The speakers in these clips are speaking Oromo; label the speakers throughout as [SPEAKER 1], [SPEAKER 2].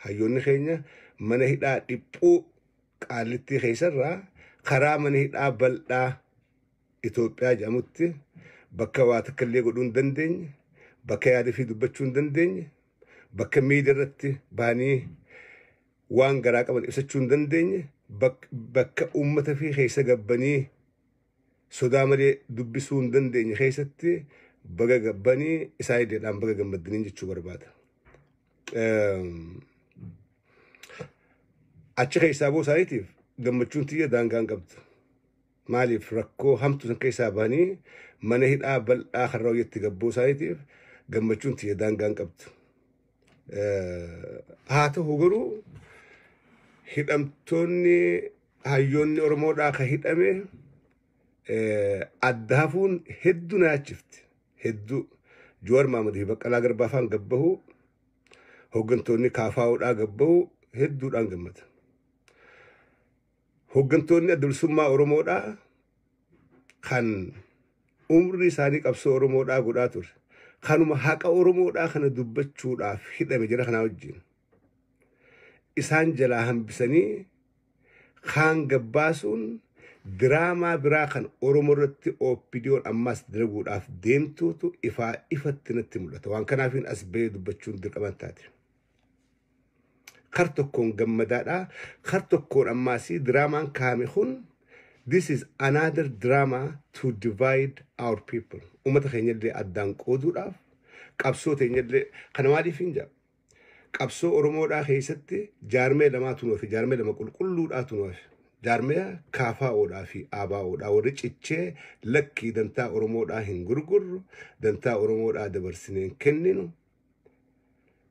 [SPEAKER 1] Hayyoonni keenya mana hidhaa dhiphuu Qaallittii keessarraa karaa mana hidhaa bal'aa Itoophiyaa jedhamutti bakka waa takka illee godhuu hin dandeenye, bakka yaada fi dubbachuu hin dandeenye, bakka miidiyaa irratti bahanii waan garaa qaban ibsachuu hin dandeenye, bakka uummata fi keessa gabbanii sodaa malee dubbisuu hin dandeenye keessatti baga gabbanii isaan baga gammaddanii jechuu barbaada. Achi keessaa boo isaaniitiif gammachuun tiyya daangaa hin qabdu. Maaliif rakkoo hamtuu san keessaa bahanii mana hidhaa bal'aa karra hojjetti gabboo isaaniitiif gammachuun tiyya daangaa hin qabdu. Haa ta'u garuu hidhamtoonni hayyoonni Oromoodhaa kan hidhame adda hafuun hedduu na yaachifti. Hedduu Jawaar Mahaammad fi Baqqalaa Garbaa faan gabbahuu, hooggantoonni KFOdhaa gabbahuu hedduudhaan gammada. Hooggantoonni adda bilisummaa Oromoodhaa kan umrii isaanii qabsoo Oromoodhaa godhaa ture, kanuma haqa Oromoodhaa kana dubbachuudhaaf hidhame jira kanaa wajjin. Isaan jalaa hambisanii kaan gabbaasuun diraamaa biraa kan Oromoo irratti OPDO'n ammas dalaguudhaaf deemtuutu ifaa ifatti natti mul'ata. Waan kanaafiin as bahee dubbachuun dirqama taate. Kar tokkoon gammadaadha. Kar tokkoon ammaasii diraamaan kaame kun, this is another drama to divide our people. Uummata keenyallee addaan qooduudhaaf, qabsoo teenyallee kana maaliif hin jedha. Qabsoo Oromoodhaa keessatti jaarmee lamaatu nuuf, jaarmee lama qulqulluudhaatu nuuf. Jaarmee KFOdhaa fi ABOdhaa warri cichee lakkii dantaa Oromoodhaa hin gurgurru, dantaa Oromoodhaa dabarsinee hin kenninu.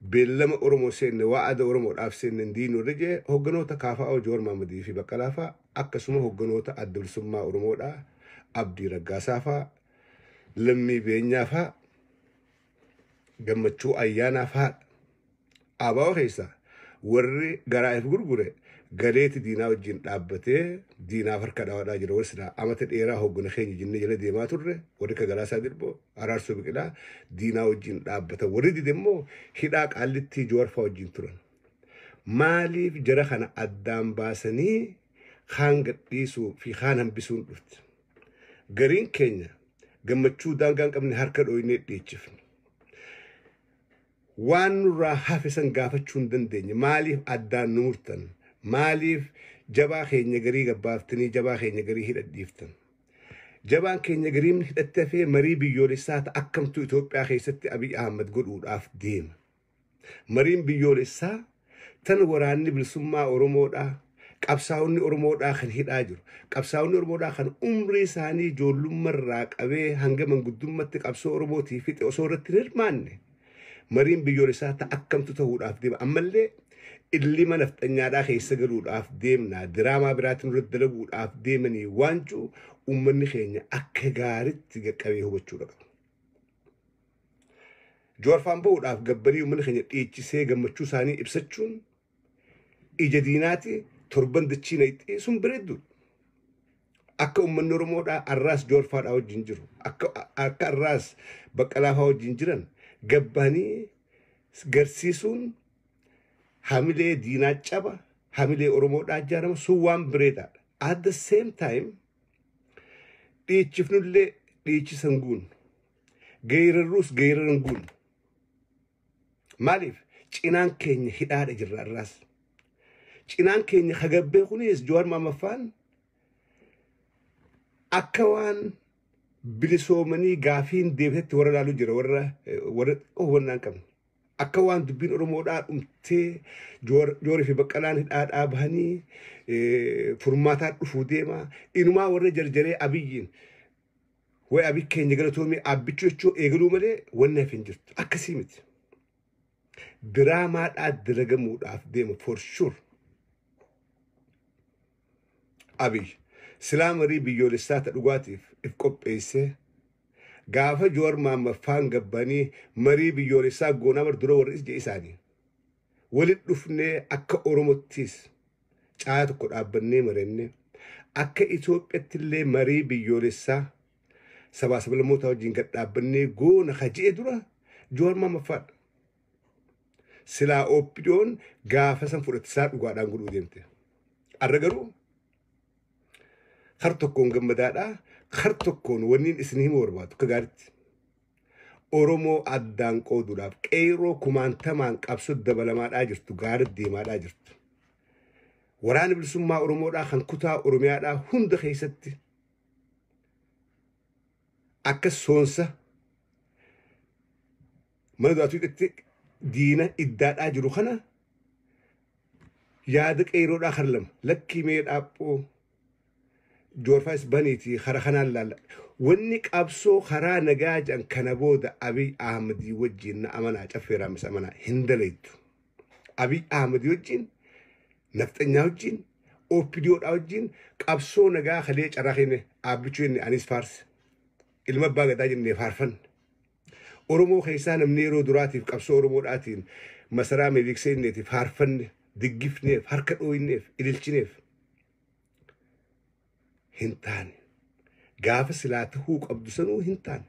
[SPEAKER 1] Beellama Oromoo seenne, waa'ada Oromoodhaaf seenne hin diinu warri jee hoogganoota KFO Jawaar Mahaammad fi Baqqalaa fa'aa, akkasuma hoogganoota adda bilisummaa Oromoodhaa Abdii Raggaasaa fa'aa, Lammii Beenyaa fa'aa, Gammachuu Ayyaanaa fa'aa. ABO keessaa warri garaa if gurgure galeeti diinaa wajjin dhaabbatee diinaaf harka dhawaadhaa jira. Warri silaa amata dheeraa hooggana keenya jennee jala deemaa turre, warri akka Galaasaa Dilboo, Araarsoo Biqilaa diinaa wajjin dhaabbatan. Warri dide immoo hidhaa Qaallittii Jawaar fa'aa wajjin turan. Maaliif jara kana addaan baasanii kaan gadhiisuu fi kaan hambisuun dhufte? Gariin keenya gammachuu daangaa hin qabne harka dhooynee dhiichifne. Waan nurraa hafe san gaafachuu hin dandeenye. Maaliif addaan nu murtan? Maaliif jabaa keenya garii gabbaaftanii jabaa keenya garii hidhadhiiftan? Jabaan keenya gariin hidhatte hafee marii biyyoolessaa ta'a akkamtuu Itoophiyaa keessatti Abiy Ahmad godhuudhaaf deema? Mariin biyyoolessaa tan waraanni bilisummaa Oromoodhaa, qabsaa'onni Oromoodhaa kan hidhaa jiru, qabsaa'onni Oromoodhaa kan umrii isaanii ijoollummarraa qabee hanga manguddummaatti qabsoo Oromootii fixe osoo irratti hin hirmaanne mariin biyyoolessaa ta'a akkamtu ta'uudhaaf deema? Ammallee illima nafxanyaadhaa keessa galuudhaaf deemna, diraamaa biraatiin irratti dalaguudhaaf deemanii waan jiru uummanni keenya akka gaariitti qaqqabee hubachuudha qaba. Jawaar bahuudhaaf gabbanii uummanni keenya dhiichisee gammachuu isaanii ibsachuun ija diinaati torban dachii naqxee sun bareeddu. Akka uummanni Oromoodhaa arraas Jawaarfaadhaa wajjin jiru, akka arraas Baqqalaafaa wajjin jiran gabbanii garsiisuun hamilee diinaa caba, hamilee Oromoodhaa ijaarama sun waan bareedaadha. At the same time dhiichifnullee dhiichisan guun, geerarruus geeraran guun. Maaliif cinaan keenya hidhaadha jirra arraas. Cinaan keenya hagabbee kunis Jawaar Mahaammad akka waan bilisoomanii gaafiin deebitetti warra laaluu jira, warra hubannaa hin qabne. Akka waan dubbiin Oromoodhaa dhumtee Jawaarii fi Baqqalaan hidhaadhaa bahanii furmaataa dhufuu deema. Inumaa warra jarjaree Abiyyiin wayi Abiy keenya galatoomii abbichuu jechuu eegaluu malee wanni hafe hin jirtu. Akkasii miti. Diraamaadhaa dalagamuudhaaf deema for sure. Abiy silaa marii biyyoolessaa ta dhugaatiif if qopheessee gaafa Jawaar Mahaammad faan gabbanii marii biyyoolessaa goonaa bar dura warri ija isaanii walit dhufnee akka Oromottis caayaa tokko dhaabbannee marennee akka Itoophiyaatti illee marii biyyoolessaa sabaa sablammootaa wajjin gad dhaabbannee goona ka je'e dura Jawaar Mahaammad faadha. Silaa OPDOn gaafa san fudhatte isaa dhugaadhaan godhuu deemte. Arra garuu har tokkoon gammadaadhaa, har tokkoon wanniin isin himuu barbaadu akka gaariitti. Oromoo addaan qooduudhaaf qeerroo kumaantamaan qabsoo dabalamaadhaa jirtu, gaara deemaadhaa jirtu. Waraana bilisummaa Oromoodhaa kan kutaa Oromiyaadhaa hunda keessatti akka soonsa mana du'aatu hidhatti diina iddaadhaa jiru kana yaada qeerroodhaa kara lama lakkii mee dhaaphoo joorfaas baniitii kara kanaan laalla. Wanni qabsoo karaa nagaa jedhan kana booda Abiy Ahmedii wajjin na amanaa, caffeeraa mis amanaa hin dalaytu. Abiy Ahmedii wajjin, nafxanyaa wajjin, OPDOdhaa wajjin qabsoo nagaa kalee carraa kenne dhaabbichuu jenne anis faarse. Ilma abbaa gadaa jennee faarfanne. Oromoo keessaa namni yeroo duraatiif qabsoo Oromoodhaatiin masaraa miliqsee inneetiif faarfanne, diggifneef, harka dhooyneef, ililchineef. Hin taane. Gaafa silaa tahuu qabdu sanuu hin taane.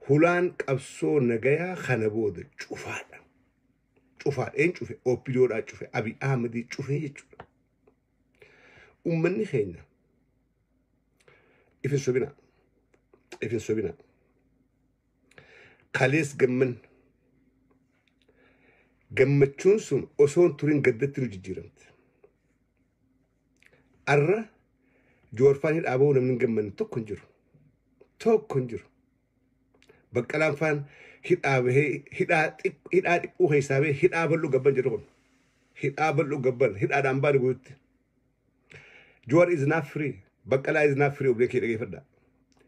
[SPEAKER 1] Hulaan qabsoo nagayaa kana booda cufaadha. Cufaadha. Een cufe? OPDOdhaa cufe. Abiy Ahmedii cufe jechuudha. Uummanni keenya ifin sobinaa. Ifin sobinaa. Kalees gamman. Gammachuun sun osoo hin turin gaddatti nu jijjiiramte. Arra Joorfaan hidhaa bahuu namni hin gammanne tokko hin jiru. Tokko hin jiru. Baqqalaan faan hidhaa bahee hidhaa dhiphuu keessaa bahee hidhaa bal'oo gabban jedhu kun. Hidhaa bal'oo gabban hidhaadhaan baane guututti. Joowar is not free. Baqqalaa is not free, obbolee kee dhageeffadhaa.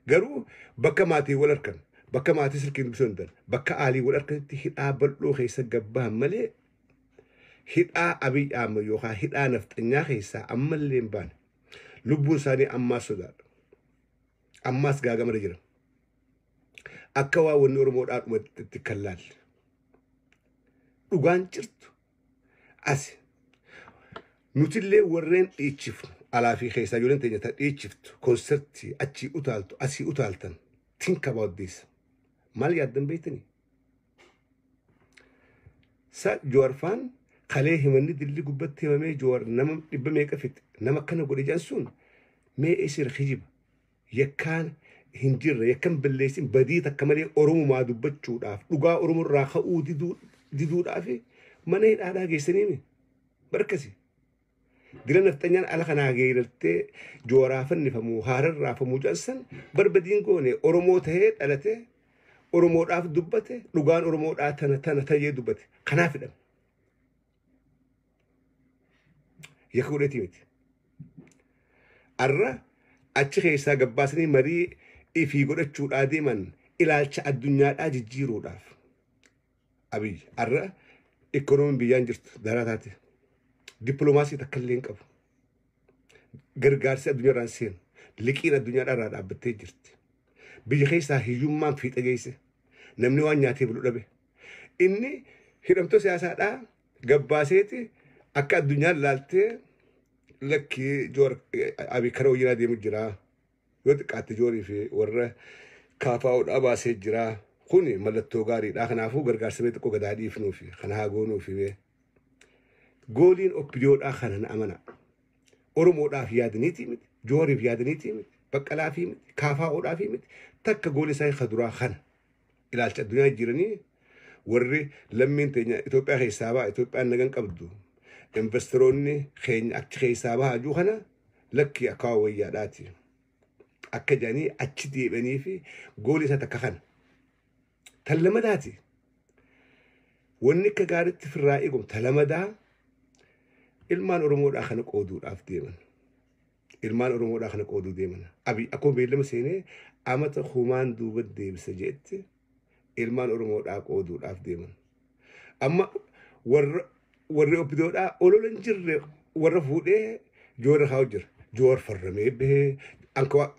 [SPEAKER 1] Garuu bakka maatii wal harkan, bakka maatii silkiin dubbisuu danda'an, bakka aalii wal harkanitti hidhaa bal'oo keessa gabbahan malee hidhaa Abiy Ahmed yookaan hidhaa nafxanyaa keessaa ammallee hin baane. Lubbuun isaanii ammaas sodaadha. Ammaas gaagamara jira. Akka waa wanni Oromoodhaa dhumatti kan laalle. Dhugaan jirtu asi. Nutillee warreen dhiichifnu alaa fi keessaa ijoolleen teenya ta dhiichiftu konsertii achii utaaltu asii utaaltan, think about this. Maal yaaddan beektanii? Sa Jowarfaan kalee himanni dilli gubbatti himamee Jowar nama dhibba meeqa fixe, nama akkana godhe jedhan sun mee isir kijiba, yakkaan hin jirre, yakkan balleessin, badii takka malee Oromumaa dubbachuudhaaf, dhugaa Oromorraa ka'uu diduudhaaf mana hidhaadhaa geessaniimi barkasi. Dila nafxanyaan ala kanaa geerartee Jowaraa fannifamuu haararraafamuu jedhan barbadiin goone Oromoo tahee dhalate, Oromoodhaaf dubbate, dhugaan Oromoodhaa tana tana ta'ee dubbate, kanaaf hidhame. Yakka godheetii miti. Arra achi keessaa gabbaasanii marii ifii godhachuudhaa deeman ilaalcha addunyaadhaa jijjiiruudhaaf. Abiy arra ikoonomiin biyyaan jirtu daraa taate. Dippiloomaasii takka illee hin qabu. Gargaarsi addunyaarraan seenu. Liqiin addunyaadhaa irraa dhaabbattee jirti. Biyya keessaa hiyyummaan fiixa geesse. Namni waan nyaatee bulu dhabe. Inni hidhamtoota siyaasaadhaa gabbaaseeti akka addunyaan laaltee lakkii Joowar Abiy kara wayinaa deemu jira. Yoo xiqqaatte Joorii fi warra kaafaa'uudhaa baasee jira. Kuni mallattoo gaariidha. Kanaafuu gargaarsa mee xiqqoo gadaa dhiifnuufi kana haa goonuufi mee. Gooliin OPDOdhaa kana na amana. Oromoodhaaf yaadaniitii miti, Joowariif yaadaniitii miti, Baqqalaafii miti, kaafaa'uudhaafii miti. Takka goolii isaanii ka duraa kana. Ilaalcha addunyaa jijjiiranii warri lammiin teenya Itoophiyaa keessaa ba'a, Itoophiyaan nagan qabdu, investoroonni keenya achi keessaa ba'a jiru kana lakkii akka waan wayyaadhaati. Akka jedhanii achi deebi'anii fi goolii isaa takka kana. Tan lamadaati. Wanni akka gaariitti firraa eegamu ta lamadaa ilmaan Oromoodhaa kana qooduudhaaf deeman. Ilmaan Oromoodhaa kana qooduu deeman. Abiy akkuma beellama seenee amata kumaan duuba deebisa jeetti ilmaan Oromoodhaa qooduudhaaf deeman. Amma warri OPDOdhaa olola hin jirre warra fuudhee Joowar kaa'u jira. Joowar farramee bahee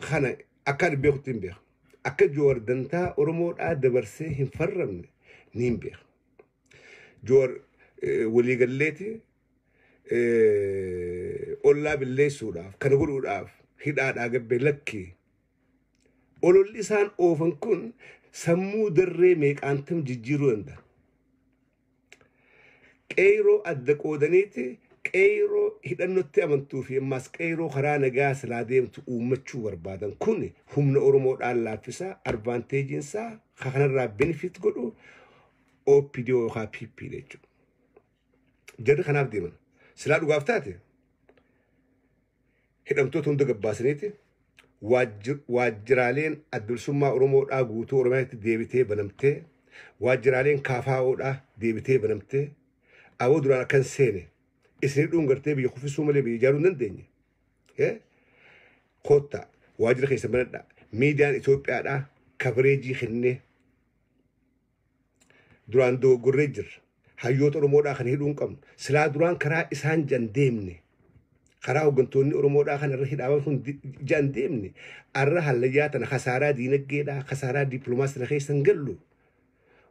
[SPEAKER 1] kana akka ani beekutti hin beeku. Akka Joowar dantaa Oromoodhaa dabarsee hin farramne ni hin beeku. Joowar waliigalleeti ollaa billeessuudhaaf kana godhuudhaaf hidhaadhaa gabbee lakkii. Ololli isaan oofan kun sammuu darree meeqaantam jijjiiruu danda'a. Qeeroo adda qoodaniiti qeeroo hidhannotti amantuu fi ammaas qeeroo karaa nagaa silaa deemtu uummachuu barbaadan. Kun humna Oromoodhaan laaffisaa, advantageiinsaa kanarraa benefit godhu OPDO yookaan PP jechuudha. Jarri kanaaf deeman. Silaa dhugaaf taate hidhamtoota hunda gabbaasaniiti waajjiraaleen adda bilisummaa Oromoodhaa guutuu Oromiyaatti deebitee banamtee, waajjiraaleen KFOdhaa deebitee banamtee, aboo duraan akkan seene isin hidhuun gartee biyya kuffisuu malee biyya ijaaruu hin dandeenye. Koottaa waajjira keessa banadhaa. Miidiyaan Itoophiyaadhaa coverage kennee duraan dogoggorree jirra. Hayyoota Oromoodhaa kan hidhuu hin qabnu. Silaa duraan karaa isaan jan deemne, karaa hooggantoonni Oromoodhaa kan irra hidhaaban kun jan deemne, arra hallayyaa tana, kasaaraa diinagdeedhaa, kasaaraa dippiloomaasii tana keessa hin gallu.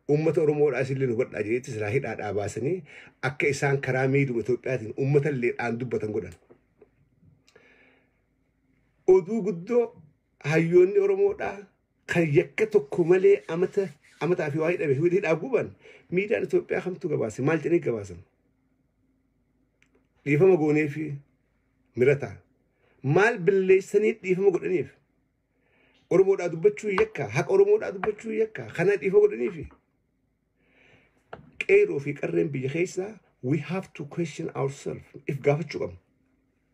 [SPEAKER 1] Uummata Oromoodhaa isillee nu hubadhaa jedheetti silaa hidhaadhaa baasanii akka isaan karaa miidhuma Itoophiyaatiin uummata illee dhaan dubbatan godhan. Oduu guddoo hayyoonni Oromoodhaa kan yakka tokko malee amata amataa fi waa hidhame hidhaa guban miidiyaan Itoophiyaa kamtu gabaase? Maal jedhanii gabaasan? Dhiifama goonee fi mirataa maal balleessanii dhiifama godhaniif? Oromoodhaa dubbachuu yakka, haqa Oromoodhaa dubbachuu yakka, kana dhiifama godhaniifi. Qeeroo fi qarreen biyya keessaa, we have to question ourselves. If gaafachuu qabna.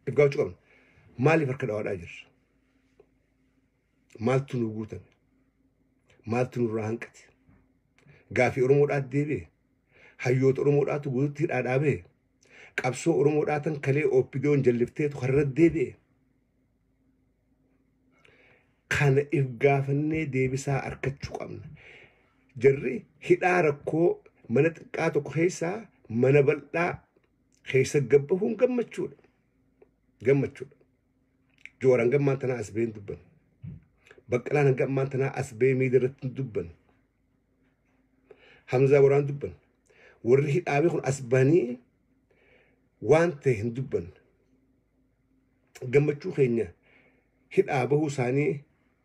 [SPEAKER 1] If gaafachuu qabna. Maaliif harka dhawaadhaa jirra? Maaltu nu guutame? Maaltu nurraa hanqate? Gaafii Oromoodhaat deebi'e? Hayyoota Oromoodhaatu guututti hidhaa dhaabee? Qabsoo Oromoodhaa tan kalee OPDOn jallifteetu karra deebi'e? Kana if gaafannee deebisaa argachuu qabna. Jarri hidhaa rakkoo mana xiqqaa tokko keessaa mana bal'aa keessa gabbahuun gammachuudha. Gammachuudha. Jooraan gammaan tanaa as baheen dubban. Baqqalaan hanga ammaan tanaa as bahee miidiyaa irratti hin dubban. Hamzaa Boraan dubban. Warri hidhaabee kun as bahanii waan ta'e hin dubban. Gammachuu keenya hidhaa bahuu isaanii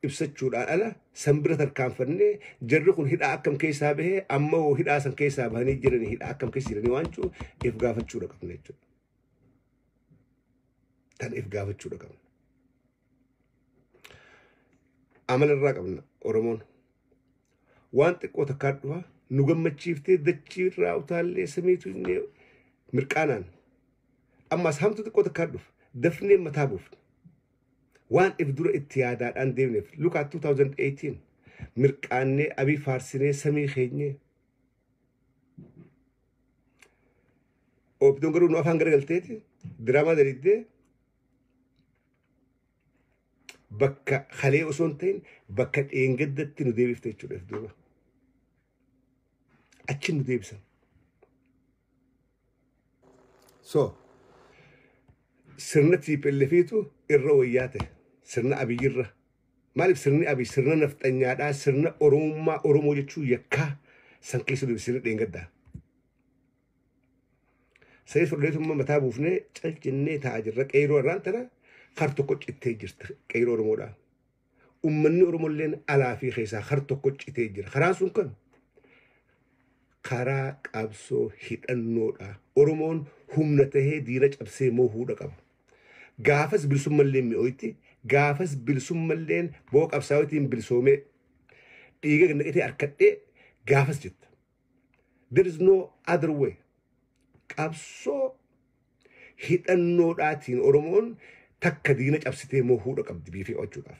[SPEAKER 1] ibsachuudhaan ala san bira tarkaanfannee jarri kun hidhaa akkam keessaa bahee, amma hoo hidhaa san keessaa bahanii jiranii, hidhaa akkam keessa jiranii waan jiru if gaafachuudha qabna jechuudha. Tan if gaafachuudha qabna. Amala irraa qabna Oromoon. Waan xiqqoo takkaa dhufa nu gammachiiftee dachii irraa utaallee samiitu inni mirqaanaan. Ammas hamtu xiqqoo takkaa dhufa dafnee mataa buufna. Waan if dura itti yaadaadhaan deemneef, look at 2018, mirqaannee Abii faarsinee samii keenyee. OPDOn garuu nu afaan garagalteeti diraamaa daliddee bakka kalee osoo hin ta'in bakka dheengaddatti nu deebifte jechuudha if duuba. Achi nu deebisan. So sirna TPLFiitu irra wayyaa ta'e sirna Abiyyirra. Maaliif? Sirni Abiy sirna nafxanyaadhaa, sirna Oromummaa, Oromoo jechuu yakkaa san keessa deebi sirna dheengaddaa. Sayii fudhateetummaa mataa buufnee cal jennee taa'aa jirra. Qeeroo irraan tana kar tokko cittee jirti qeeroo Oromoodhaa. Uummanni Oromolleen alaa fi keessaa kar tokko citee jira. Karaan sun kan karaa qabsoo hidhannoodha. Oromoon humna tahee diina cabsee moohuudha qaba. Gaafas bilisummallee mi'ooyti, gaafas bilisummalleen boo qabsaawotiin bilisoomee dhiiga naqatee harkadhee gaafas jetta. There is no other way. Qabsoo hidhannoodhaatiin Oromoon takka diina cabsitee moohuudha qabdi biifee oolchuudhaaf.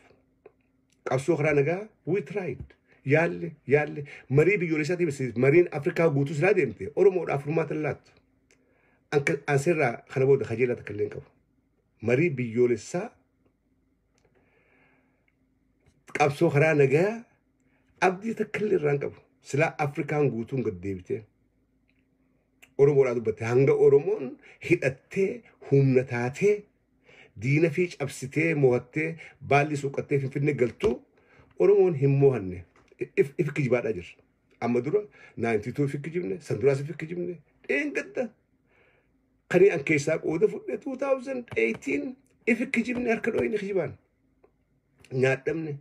[SPEAKER 1] Qabsoo karaa nagaa we tried. Yaalle yaalle, marii biyyoolessaatiif mariin Afrikaa guutuu silaa deemte Oromoodhaaf furmaata laattu. Anseerraa kana booda kajeelaa takka illee hin qabu. Marii biyyoolessaa, qabsoo karaa nagaa abdii takka illee irraa hin qabu. Silaa Afrikaan guutuun gad deebitee Oromoodhaa dubbatte, hanga Oromoon hidhattee humna taatee diina fi cabsitee mo'attee baalli suuqattee Finfinnee galtuu Oromoon hin mo'anne. If kijibaadhaa jirra. Amma dura 92 if kijibne, san duraas if kijibne, dheengadda. Kanii an keessaa qooda fudhe 2018 if kijibne, harka dhooyne kijibaan. Nyaadhamne.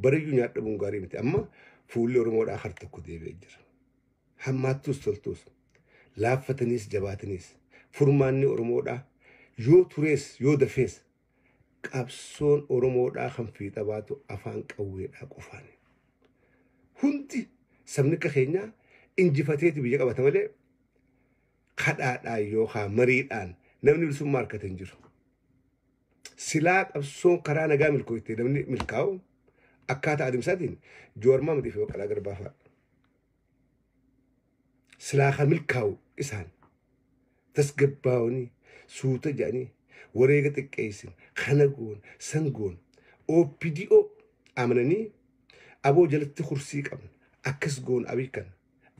[SPEAKER 1] Barayyuu nyaadhamuun gaarii miti. Amma fuulli Oromoodhaa har tokko deebi'ee jira. Hammaattus toltuus. Laaffataniis jabaataniis furmaanni Oromoodhaa yoo turees yoo dafees qabsoon Oromoodhaa kan fiixa baatu afaan qawweedhaa qofaani. Hundi sabni akka keenyaa injifateeti biyya qabata malee kadhaadhaan yookaan mariidhaan namni bilisummaa argate hin jiru. Silaa qabsoon karaa nagaa milkooftee namni milkaa'u akkaataa adeemsaatiin Jowaar Mohaammadii fi Baqqalaa Garbaa fa'a. Silaa kan milkaa'u isaan tasgabbaa'anii suuta jedhanii wareega xiqqeessin kana goon san goon OPDO amananii aboo jalatti kursii qabna akkas goon abii kana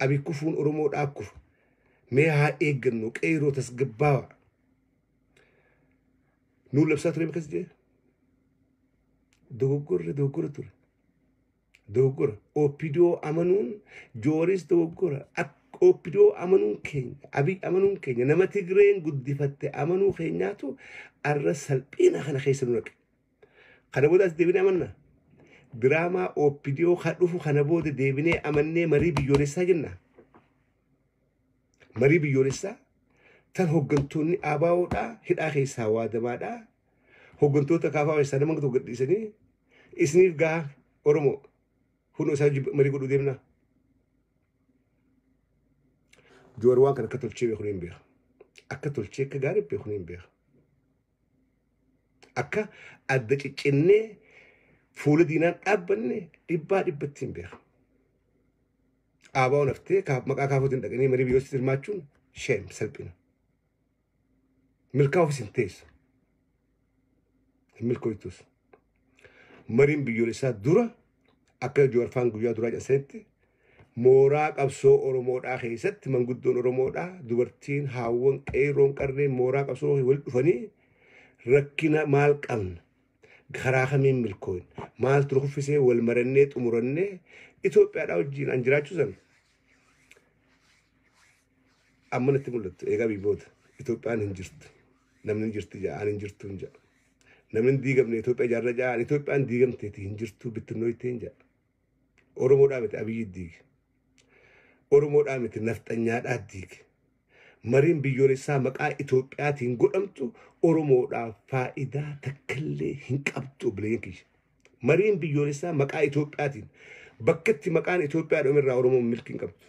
[SPEAKER 1] abii kufuun Oromoodhaa kufa mee haa eeggannu qeeroo tasgabbaawa. Nuun labsaa ture akkas jee dogoggorre dogoggora ture. Dogoggora OPDO amanuun Jawaaris dogoggora OPDO amanuun keenya Abiy amanuun keenya nama Tigreen guddifatte amanuu keenyaatu arra salphina kana keessa nu naqe. Kana booda as deebinee amanna. Diraamaa OPDO kan dhufu kana booda deebinee amannee marii biyyoolessaa jenna. Marii biyyoolessaa tan hooggantoonni ABOdhaa hidhaa keessaa waadamaadhaa. Hooggantoota kaafaa keessaa nama tokko gadhiisanii isiniif gahaa Oromoo hundoo isaa marii godhuu deemna. Jowaar waan kana akka tolchee beeku hin beeka. Akka tolchee akka gaarii beeku hin beeka. Akka adda ciccinnee fuula diinaan dhaabbanne dhibbaa dhibbatti hin beeka. ABO'n haftee maqaa kaafuutiin dhaqanii marii biyyoolessaa hirmaachuun sheem salphina. Milkaa'uufis hin teessu. Hin milkooytus. Mariin biyyoolessaa dura akka Jowaar faan guyyaa duraa jedhanitti mooraa qabsoo Oromoodhaa keessatti manguddoon Oromoodhaa dubartiin haawwan qeerroon qarreen mooraa qabsoo wal dhufanii rakkina maal qabna karaa kamiin milkooyna maaltu nu kuffisee wal marannee xumurannee Itoophiyaadhaa wajjin an jiraachuu sana amma natti mul'attu eegaa biyyoota Itoophiyaan hin jirtu namni hin jirti ja'a an hin jirtu hin ja'a namni hin diigamne Itoophiyaa ijaarra ja'a an Itoophiyaan diigamteeti hin jirtu bittinnooytee hin ja'a Oromoodhaa miti Abiyyi diige Oromoodhaa miti nafxanyaadhaa diige mariin biyyoolessaa maqaa Itoophiyaatiin godhamtu Oromoodhaaf faayidaa takkallee hin qabdu obboleeyyan kiyya. Mariin biyyoolessaa maqaa Itoophiyaatiin bakka itti maqaan Itoophiyaa dhume irraa Oromoon milkii hin qabdu.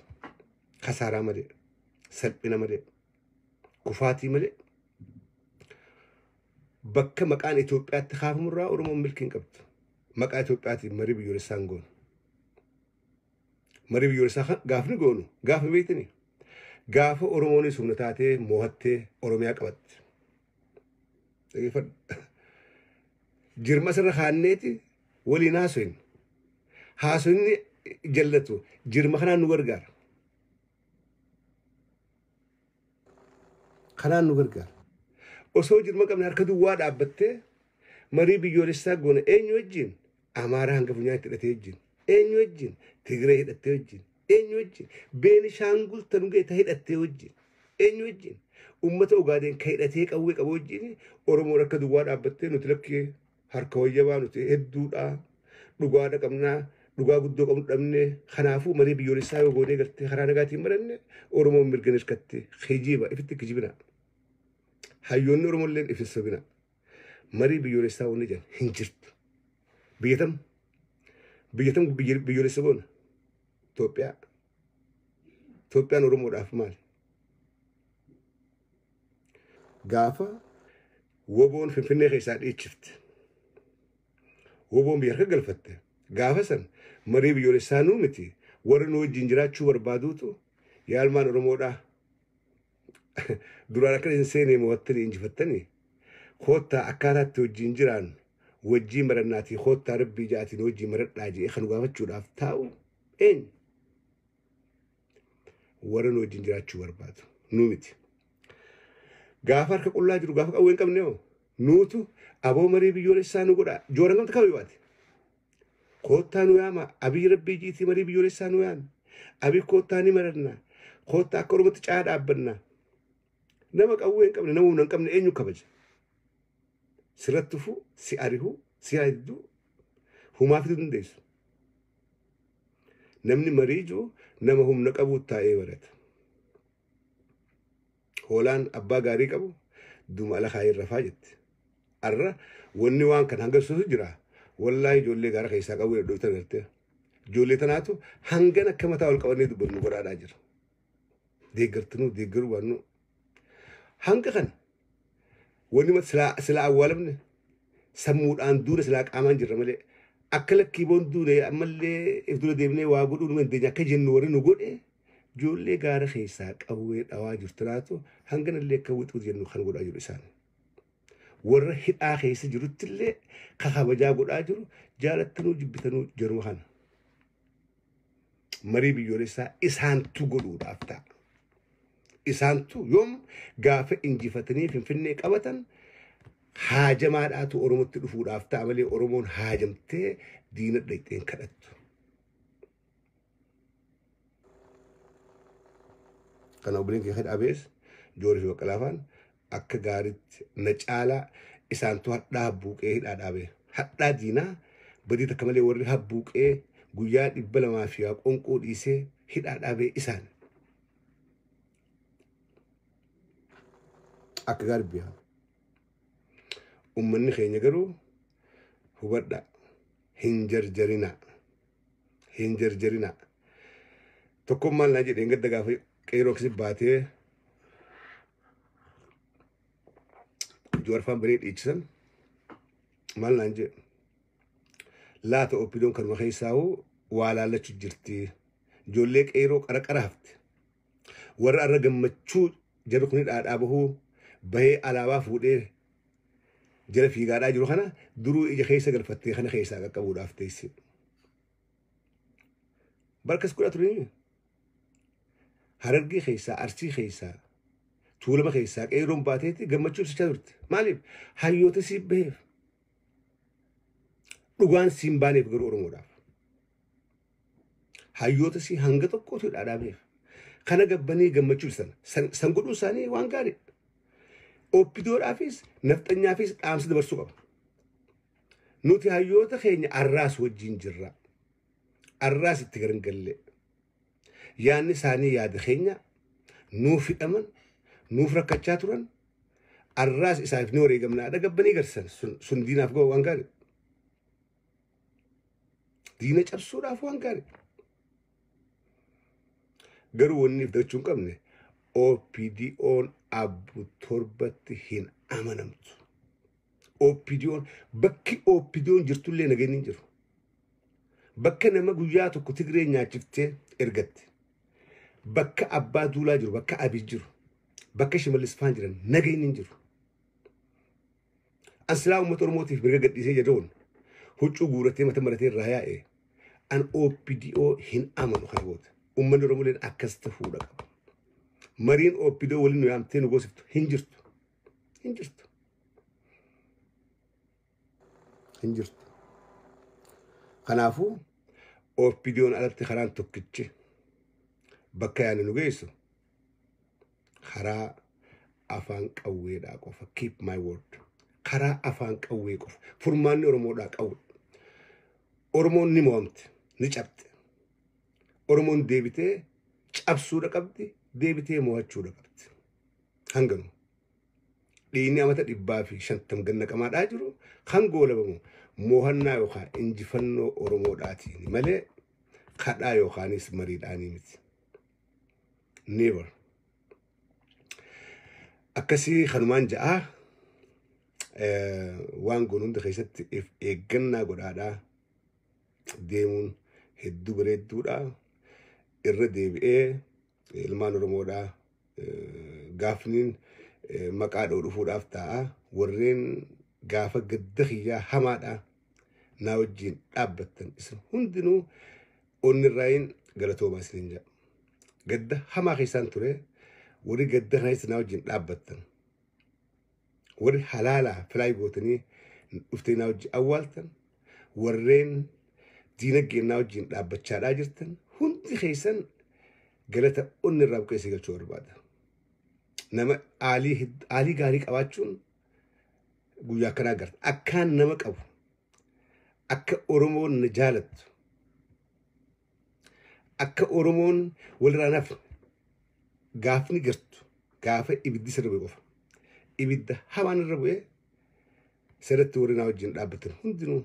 [SPEAKER 1] Kasaaraa malee, salphina malee, kufaatii malee bakka maqaan Itoophiyaatti kaafamu irraa Oromoon milkii hin qabdu. Maqaa Itoophiyaatiin marii biyyoolessaa hin goonu. Marii biyyoolessaa gaafni goonu gaafa beektanii gaafa Oromoonis humna taatee moo'attee Oromiyaa qabatte. Dhaggeeffadhu. Jirma asirra kaanneeti waliin haasoyin. Haasoyinni jallatu jirma kanaan nu gargaara. Kanaan nu gargaara. Osoo jirma qabne harka duwwaa dhaabbattee marii biyyoolessaa goone eenyu wajjin Amaaraa hanga funyaanitti hidhatee wajjin eenyu wajjin Tigree hidhattee wajjin eenyu wajjin Beenishaangul tanugee ta hidhattee wajjin eenyu wajjin uummata Ogaadeen ka hidhatee qawwee qabu wajjin Oromoon harka duwwaa dhaabbattee nuti lakkee harka wayyabaa nuti hedduudhaa dhugaadha qabnaa dhugaa guddoo qabnu dhabne kanaafuu marii biyyoolessaa yoo goonee gartee karaa nagaatiin maranne Oromoon mirga hirkatte kijiba ifitti kijibina. Hayyoonni Oromolleen ifin sobina. Marii biyyoolessaa wanni jedhan hin jirtu. Biyya tam biyyoolessa goona. Itoophiyaa. Itoophiyaan Oromoodhaaf maali? Gaafa woboon Finfinnee keessaa dhiichifte. Woboon biyya harka galfatte. Gaafa san marii biyyoolessaa nuu miti warra nu wajjin jiraachuu barbaaduutu yaalmaan Oromoodhaa. Duraan akka isin seenee mo'attanii injifattanii koottaa akkaataatti wajjin jiraannu wajjin marannaatii koottaa rabbii ja'aatiin wajjin maradhaa jedhee kan gaafachuudhaaf taa'u eenyu? Warra nu wajjin jiraachuu barbaadu nuu miti. Gaafa harka qullaa jiru gaafa qawwee hin qabne hoo nuutu aboo marii biyyoolessaa nu godha jooran gamta kabayu baate. Koottaa nu yaama abii rabbii jiitii marii biyyoolessaa nu yaama abii koottaa ni maranna koottaa akka Oromootti caa dhaabbanna. Nama qawwee hin qabne nama humna hin qabne eenyu kabaja? Sirratti dhufuu si ari'uu si yaaddu humaa fiduu dandeessu. Namni marii jiru nama humna qabu taa'ee barata. Hoolaan abbaa gaarii qabu duuma ala kaayee rafaa jetti. Arra wanni waan kan hangarsuutu jira. Wallaahi ijoollee gaara keessaa qabu dhooytan gartee. Ijoollee tanaatu hangan akka mataa ol qabannee dubbannu godhaadhaa jira. Deeggartinuu deeggaruu baannu. Hanga kana wanni silaa awwaalamne sammuudhaan duuna silaa qaamaan jirra malee akka lakkii boon duune ammallee if dura deemnee waa godhuu nu dandeenya akka jennu warri nu godhe ijoollee gaara keessaa qawwee dhawaa jirtu tanaatu hanganallee akka wixuu jennu kan godhaa jiru isaan. Warra hidhaa keessa jiruttillee ka kabajaa godhaa jiru jaalattanuu jibbitanuu jaruma kana. Marii biyyoolessaa isaantu godhuudhaaf ta'a. Isaantu yoom gaafa injifatanii Finfinnee qabatan haajamaadhaatu Oromootti dhufuudhaaf ta'a malee Oromoon haajamtee diina dhaqxeen kadhattu. Kana obboleen kee dhaabees Joorii fi Baqqalaafaan akka gaariitti na caalaa isaantu hadhaa habbuuqee hidhaa dhaabe. Hadhaa diinaa badii takka malee warri habbuuqee guyyaa 200 fi qoonqoo dhiisee hidhaa dhaabee isaan. Akka gaarii bihaa. Uummanni keenya garuu hubadhaa hin jarjarinaa. Hin jarjarinaa. Tokkummaan naa jedheen gadda gaafa qeeroo akkasii baatee Jawaar banee dhiichisan maal naan jedhe laata OPDOn kanuma keessaa'uu waa laallachuu jirti. Ijoollee qeeroo qarqara hafte. Warra arra gammachuu jarri kun dhaadhaa bahuu bahee alaabaa fuudhee jala fiigaadhaa jiru kana duruu ija keessa galfattee kana keessaa qaqqabuudhaaf teesse. Barkas godhaa ture. Harargee keessaa, Arsii keessaa, Tuulama keessaa qeeroon baateetti gammachuu ibsachaa turte. Maaliif? Hayyoota siif baheef. Dhugaan siin baaneef garuu Oromoodhaaf. Hayyoota sii hanga tokkotu hidhaa baheef. Kana gabbanii gammachuu ibsan. San godhuun isaanii waan gaarii. OPDOdhaafis nafxanyaafis dhaamsa dabarsuu qaba. Nuti hayyoota keenya arraas wajjin jirra. Arraas itti garangalle. Yaanni isaanii yaada keenya nuuf hidhaman, nuuf rakkachaa turan, arraas isaaniif ni wareegamnaadha gabbanii garsan sun diinaaf gahu waan gaarii. Diina cabsuudhaaf waan gaarii. Garuu wanni if dagachuu hin qabne OPDOn abbu torbatti hin amanamtu. OPDOn bakki OPDOn jirtullee nageenyi hin jiru. Bakka nama guyyaa tokko Tigree nyaachiftee ergatte. Bakka abbaa duulaa jiru, bakka Abiy jiru, bakka Shimallis faan jiran nageenyi hin jiru. An silaa uummata Oromootiif mirga gadhiisee jedhuun huccuu guuratee mata maratee irraa yaa'e an OPDO hin amanu kana booda. Uummanni Oromooleen akkas ta'uudha qaba. Mariin OPDO waliin nu yaamtee nu goosiftu hin jirtu. Hin jirtu. Hin jirtu. Kanaafuu OPDOn alatti karaan tokkichi bakka yaadne nu geessu karaa afaan qawweedhaa qofa. Keep my word. Karaa afaan qawwee qofa. Furmaanni Oromoodhaa qawwe. Oromoon ni mo'amte, ni cabxe. Oromoon deebitee cabsuudha qabdi, deebitee mo'achuudha qabdi. Hanganu. Dhiigni amata 150 ganna qamaadhaa jiru kan goolabamu mo'annaa yookaan injifannoo Oromoodhaatiin malee kadhaa yookaanis mariidhaanii miti. Never. Akkasii kanumaan ja'aa waan goonu hunda keessatti if eeggannaa godhaadhaa deemuun hedduu bareedduudha. Irra deebi'ee ilmaan Oromoodhaa gaafniin maqaa dha'u dhufuudhaaf taa'a. Warreen gaafa gadda kiyyaa hamaadha naa wajjin dhaabbattan isin hundinuu onnirraayin galatoomaa isiniin jedha. Gadda hamaa keessaan ture warri gadda kana keessa naa wajjin dhaabbattan. Warri halaalaa filaay gootanii dhuftee naa wajjin awwaaltan warreen diinagdeen naa wajjin dhaabbachaadhaa jirtan hundi keessan galata onni irraa buqqeessee galchuu barbaada. Nama aalii gaarii qabaachuun guyyaa akkanaa agarta. Akkaan nama qabu akka Oromoon na jaalattu akka Oromoon walirraa nafne gaafni gartu Gaafa ibiddi sirra bu'e qofa. Ibidda hamaan irra bu'ee sirriitti warri naa wajjin dhaabbatan hundinuu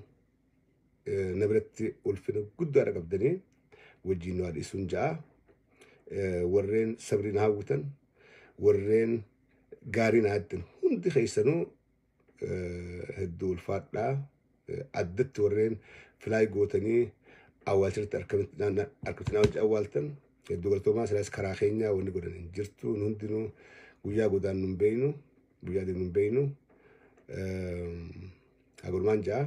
[SPEAKER 1] na biratti ulfina guddaadha qabdanii wajjin nu haadhiisuun ja'a. Warreen sabrii na hawwitan, warreen gaarii na haddan hundi keessanuu hedduu ulfaadhaa. Addatti warreen filaay gootanii awwaalchirratti argamti na wajji awwaaltan hedduu galatoomaa. Silaas karaa keenyaa wanni godhan hin jirtu. Nu hundinuu guyyaa godaan nu hin beeynu, guyyaa deemnu hin beeynu. Hagurmaan ja'a.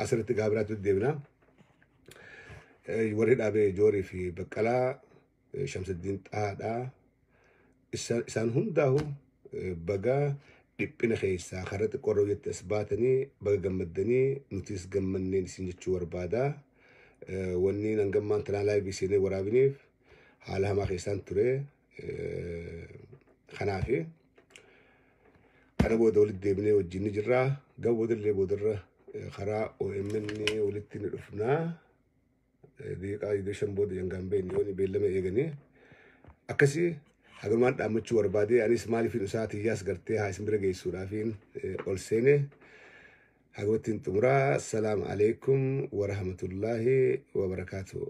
[SPEAKER 1] Asirratti gaa biraatti deebina. Warri dhaabee Joorii fi Baqqalaa, Shamsaddiin Xahaadhaa, isaan hundaahu baga dhiphina keessaa karaa xiqqoorra hojjette as baatanii baga gammaddanii, nutis gammanneen isin jechuu barbaada. Wanni hangammaan tanaa live seenee waraabiniif haala hamaa keessaan ture. Kanaafi kana booda walitti deebinee wajjin ni jirra. Gama boodallee boodarra karaa OMN walitti ni dhufnaa. Daqiiqaa 25 booda jangaan beekni yoon beellama eeganii. Akkasii hagalumaan dhaammachuu barbaade. Anis maaliifin isaa tiyyaas gartee haa isin bira geessuudhaafiin ol seene. Hagawattiin xumuraa. Assalaamu alaikum warahmatullaahi wabarakaatuh.